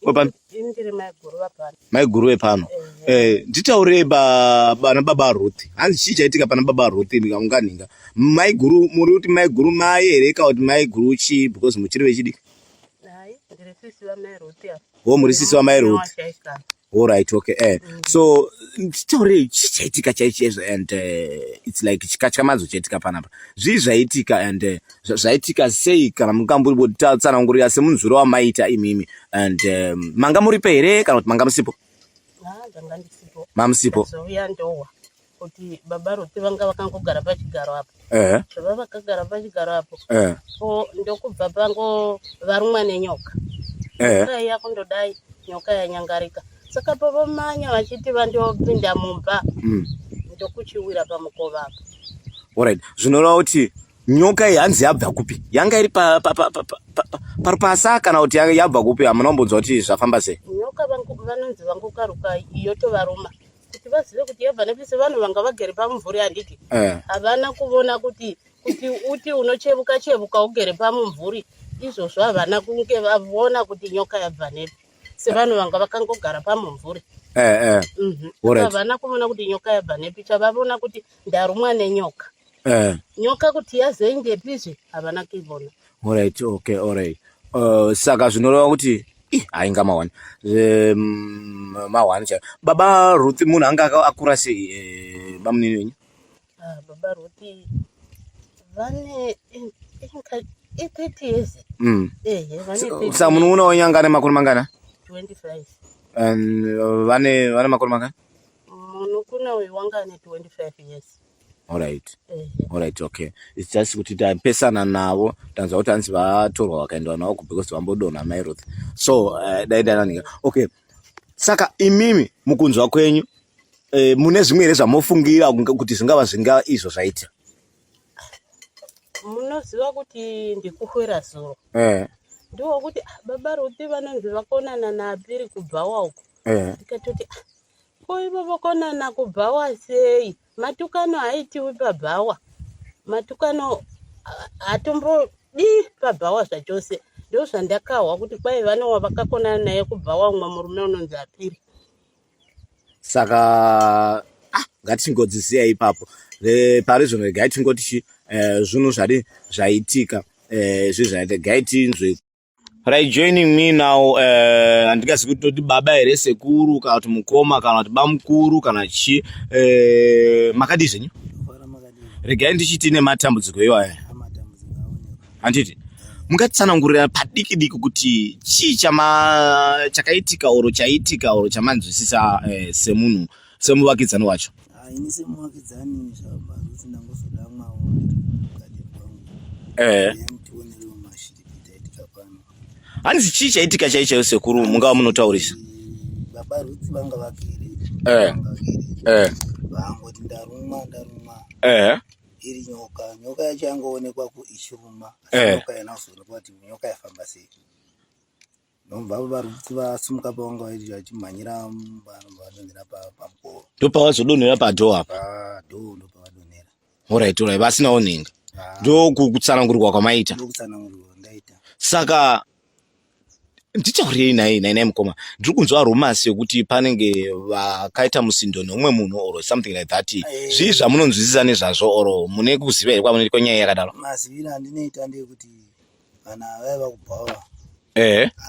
Ndiri maiguru vapano. Maiguru vepano. Eh, nditaurei bana baba Ruth. Hanzi chii chaitika pana baba Ruth ndikamunganinga. Maiguru muri kuti maiguru mai here kana kuti maiguru chii because muchiri vechidiki? Hai, ndiri sisi vamai Ruth apa. Wo muri sisi vamai Ruth. All right, okay. Eh. So nditaurei chii chaitika chaichaizvo and it's like chikatyamadzo chaitika panapa. Zvii zvaitika and zvaitika sei kana mungambotsanangurira semunzwiro wamaita imimi and manga muripo here kana kuti manga musipo? Ah, ndanga ndisipo. Mamusipo. Ndazouya ndowa kuti baba Ruth vanga vakangogara pachigaro apo. Zvava vakagara pachigaro apo. Po ndokubva pango varumwa nenyoka. Nyoka iya kundodai nyoka yanyangarika. Saka pavomanya vachiti vandopinda mumba. Ndokuchiwira pamukova apo. Alright. Zvinoreva kuti nyoka iyi hanzi yabva kupi? Yanga iri parupasa kana kuti yabva kupi? Hamuna kumbonzwa kuti zvafamba sei? Nyoka vanonzi vangokaruka yotovaruma kuti vazive kuti yabva nepi sevanhu vanga vagere pamumvuri handiti? Havana kuvona kuti uti unochevuka chevuka ugere pamumvuri izvozvo havana kunge vavona kuti nyoka yabva nepi sevanhu vanga vakangogara pamumvuri. Havana kuvona kuti nyoka yabva nepi, chavavona kuti ndarumwa nenyoka. Nyoka kuti yazoendepizve havana kuivona. Alright, okay, alright. Saka zvinoreva kuti hainga mahwani mahwani chaiyo. Baba Ruth munhu anga akura sei bamunini wenyu? Baba Ruth vane 30 years. Saka munun'una wenyu anga ane makore mangana? 25. Vane makore mangana? Munun'una uyu wanga ane 25 years. Alright. Alright, okay. It's just kuti tapesana navo tanzwa kuti hanzi vatorwa vakaendwa navo because vambodonha mai Ruth. So dai ndananika. Okay. Saka imimi mukunzwa kwenyu mune zvimwe here zvamofungira kuti zvingava zvinga izvo zvaita? Munoziva kuti ndikuhwera zuro. Ndiwo kuti baba Ruth vanonzi vakonana naApiri kubvawa uko. Ndikatoti ko ivo vokonana kubhawa sei? Matukano haitiwi pabhawa. Matukano hatombodi pabhawa zvachose. Ndozvandakahwa kuti kwai vanowa vakakonana naye kubhawa umwe murume unonzi Apiri. Saka ngatingodzisiya ipapo. Pari zvino regai tingoti zvinhu zvadi zvaitika zvinhu zvaitika gai tinzwe. Right, joining me now handingazi kuti toti baba here sekuru kana kuti mukoma kana kuti bamukuru kana chii. Makadii zvenyu? Regai ndichiti nematambudziko iwaya. Handiti mungatitsanangurira padiki diki kuti chii chakaitika oro chaitika oro chamanzwisisa semunhu semuvakidzani wacho? Ini semuvakidzani zvabaruti ndangozodamwawo mukati kwangu. Tionerewo mashiripiti aitika pano. Hanzi chii chaitika chaichayo sekuru mungava munotaurisa? Baba Ruth vanga vagere. Vangoti ndarumwa. Iri nyoka, nyoka yacho yangoonekwa ichiruma. Asi nyoka haina kuzoonekwa kuti nyoka yafamba sei. Ndobva baba Ruth vasimuka pavanga vachimhanyira vadonhera pamukova. Ndopavazodonhera padhoo apa. Padhoo ndopavadonhera. Alright, alright, vasinawo nhinga. Ndokutsanangurirwa kwamaita. Ndokutsanangurirwa ndaita. Saka nditaurei nai nai mukoma, ndiri kunzwa rumors yekuti panenge vakaita musindo neumwe munhu or something like that. Zvii zvamunonzwisisa nezvazvo or mune kuziva here kwamunoti kwenyaya yakadaro? Maziviro andinoita ndeyekuti kana vaiva kubhawa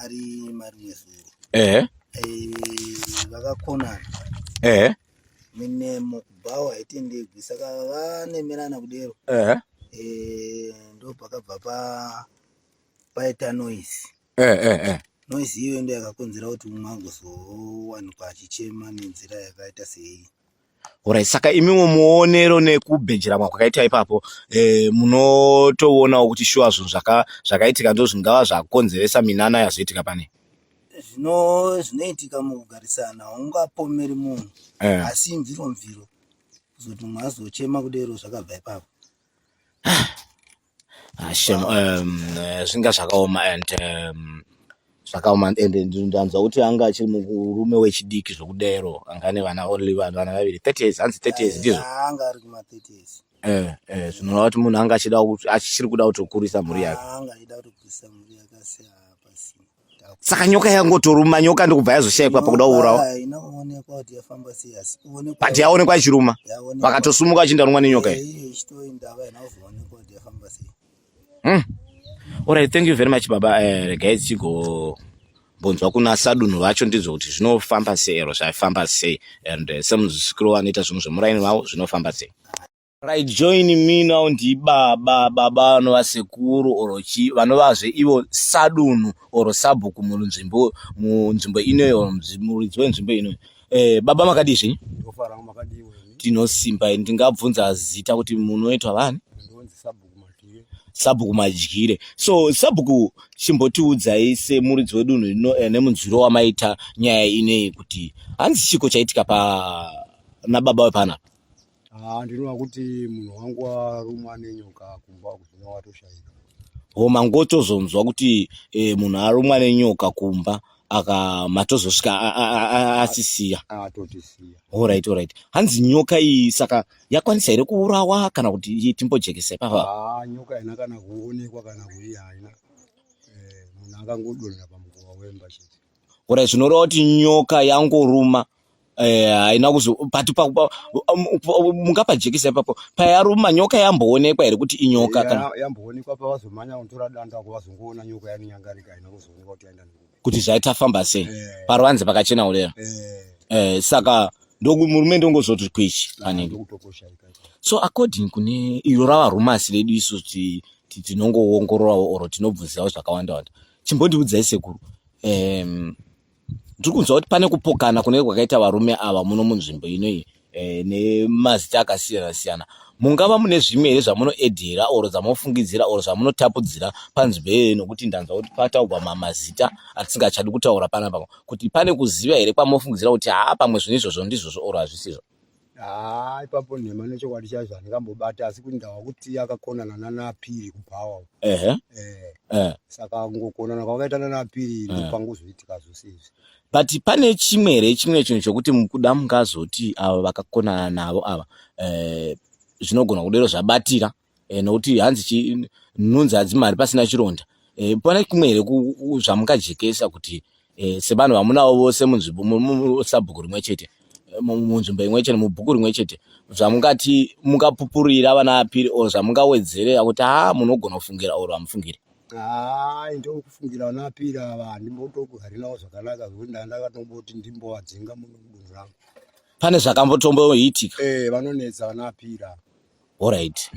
ari marimwe zuro vakakonana minemo kubhawa haitendegwi, saka vanemerana kudero ndopakabva paita noise. Noise iyoyo ndo yakakonzera kuti umwe agozowanikwa achichema nenzira yakaita sei. Alright, saka imiwo muonero nekubhejerama kwakaita ipapo munotoonawo kuti shuwa zvinhu zvakaitika ndo zvingava zvakonzeresa minana yazoitika pane? Zvinoitika mukugarisana, haungapomeri munhu asi mviro mviro kuzoti mumwe azochema kudero zvakabva ipapo. Shem, zvinga zvakaoma and zvakaoma and ndanzwa kuti anga achiri murume wechidiki zvokudero, anga ane vana only vana vaviri, 30 years, hanzi 30 years ndizvo? Anga ari kuma 30 years. Zvinoreva kuti munhu anga achida achiri kuda kutokurisa mhuri yake. Anga achida kutokurisa mhuri yake asi hapasina. Saka nyoka yangotoruma nyoka ndokubva yazoshaikwa pakuda kuurawa. Haina kuonekwa kuti yafamba sei asi kuonekwa. But yaonekwa ichiruma. Vakatosumuka vachinda rumwa nenyoka iyi. Ichitoenda haina kuzoonekwa kuti yafamba sei. Alright, thank you very much baba. Regai tigo mbonzwa kuna sadunhu vacho ndizvo kuti zvinofamba sei ero zvaifamba sei and semuzisikiro vanoita zvinhu zvemuraini vavo zvinofamba sei. Right, join me now ndibaba baba vanova sekuru or chi vanovazve ivo sadunhu or sabhuku munzvimbo munzvimbo inoyo or muridzi wenzvimbo inoyo. Baba makadii zvenyu? Ndofara makadii weni? Tinosimba, ndingabvunza zita kuti munoitwa vani? Ndonzi Sabhuku Madyire. Sabhuku Madyire. So Sabhuku chimbotiudzai semuridzi wedunhu rino nemunzwiro wamaita nyaya ineyi kuti hanzi chiko chaitika pa nababa wepanapa? Ah, ndinoona kuti munhu wangu arumwa nenyoka kumba kuzvino watoshaika. Ho mangotozonzwa kuti munhu arumwa nenyoka kumba aka matozosvika asisiya. Atotisiya. Alright, alright. Hanzi nyoka iyi saka yakwanisa here kuurawa kana kuti timbojekesa ipapa? Ah, nyoka haina kana kuonekwa kana kuiya haina. Munhu akangodonha pamukova wemba chete. Alright, zvinoreva kuti nyoka yangoruma haina kuzo but mungapajekesa ipapo payaruma nyoka yamboonekwa here kuti inyoka kana Yamboonekwa pavazomhanya kunotora danda ko vazongoona nyoka yaninyangarika haina kuzoonekwa kuti yaenda nekupi. Kuti zvaitafamba sei? Paruvanze pakachena kudera. Saka ndoku murume ndongozoti kwichi panenge. Ndokutokoshaika ipapo. So according kune iro rava rumasi redu isu tinongoongororawo or tinobvunzirawo zvakawanda wanda. Chimbondiudzai sekuru. Ndiri kunzwa kuti pane kupokana kunenge kwakaita varume ava muno munzvimbo inoyi nemazita akasiyana siyana. Mungava mune zvimwe here zvamunoedhera or zvamunofungidzira or zvamunotapudzira panzvimbo iyoyo, nokuti ndanzwa kuti pataurwa mazita atisingachadi kutaura panapa, kuti pane kuziva here kwamunofungidzira kuti haa pamwe zvinhu izvozvo ndizvozvo or hazvisizvo? Haa, ipapo nhema nechokwadi chaizvo handingambobata, asi kuti ndawa kuti akakonana nanaPiri kubhawa. Saka kungokonana kwakaita nanaPiri ndopangozoitika zvose izvi. But pane chimwe here chimwe chinhu chokuti mukuda mungazoti ava vakakonana navo ava zvinogona kudero zvabatira nokuti hanzi nhunzi hadzimhari pasina chironda. Pane kumwe here zvamungajekesa kuti sevanhu vamunavo vose munzvimbo musabhuku rimwe chete, munzvimbo imwe chete, mubhuku rimwe chete, zvamungati mungapupurira vana Apiri or zvamungawedzerera kuti haa munogona kufungira or hamufungiri? Haa, ndokufungira vana Apiri ava handimbotogari navo zvakanaka zvekuti ndakatomboti ndimbovadzinga muno mudunhu rangu. Pane zvakambotomboitika? Vanonetsa vana Apiri ava. Alright.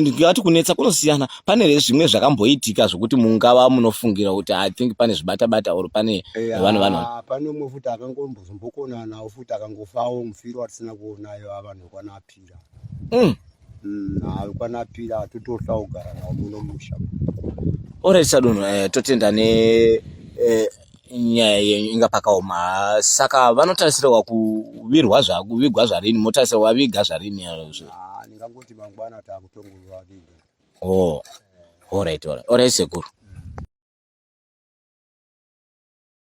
Ndingati kunetsa kunosiyana. Pane here zvimwe zvakamboitika zvokuti mungava munofungira kuti I think pane zvibatabata or pane vanhu vanhu? Pane umwe futi akangombozombokonana nawo futi akangofawo mufiro watisina kuonayo avanhu kwana Apira. Kwana Apira totohla kugara nawo muno musha. Alright Sadunhu, totenda ne nyaya yenyu inga pakaoma. Saka vanotarisirwa kuvirwa zvakuvigwa zvarini, motarisirwa vaviga zvarini? Ndingangoti mangwana takutongovaviga. Oh, alright, alright. Alright sekuru.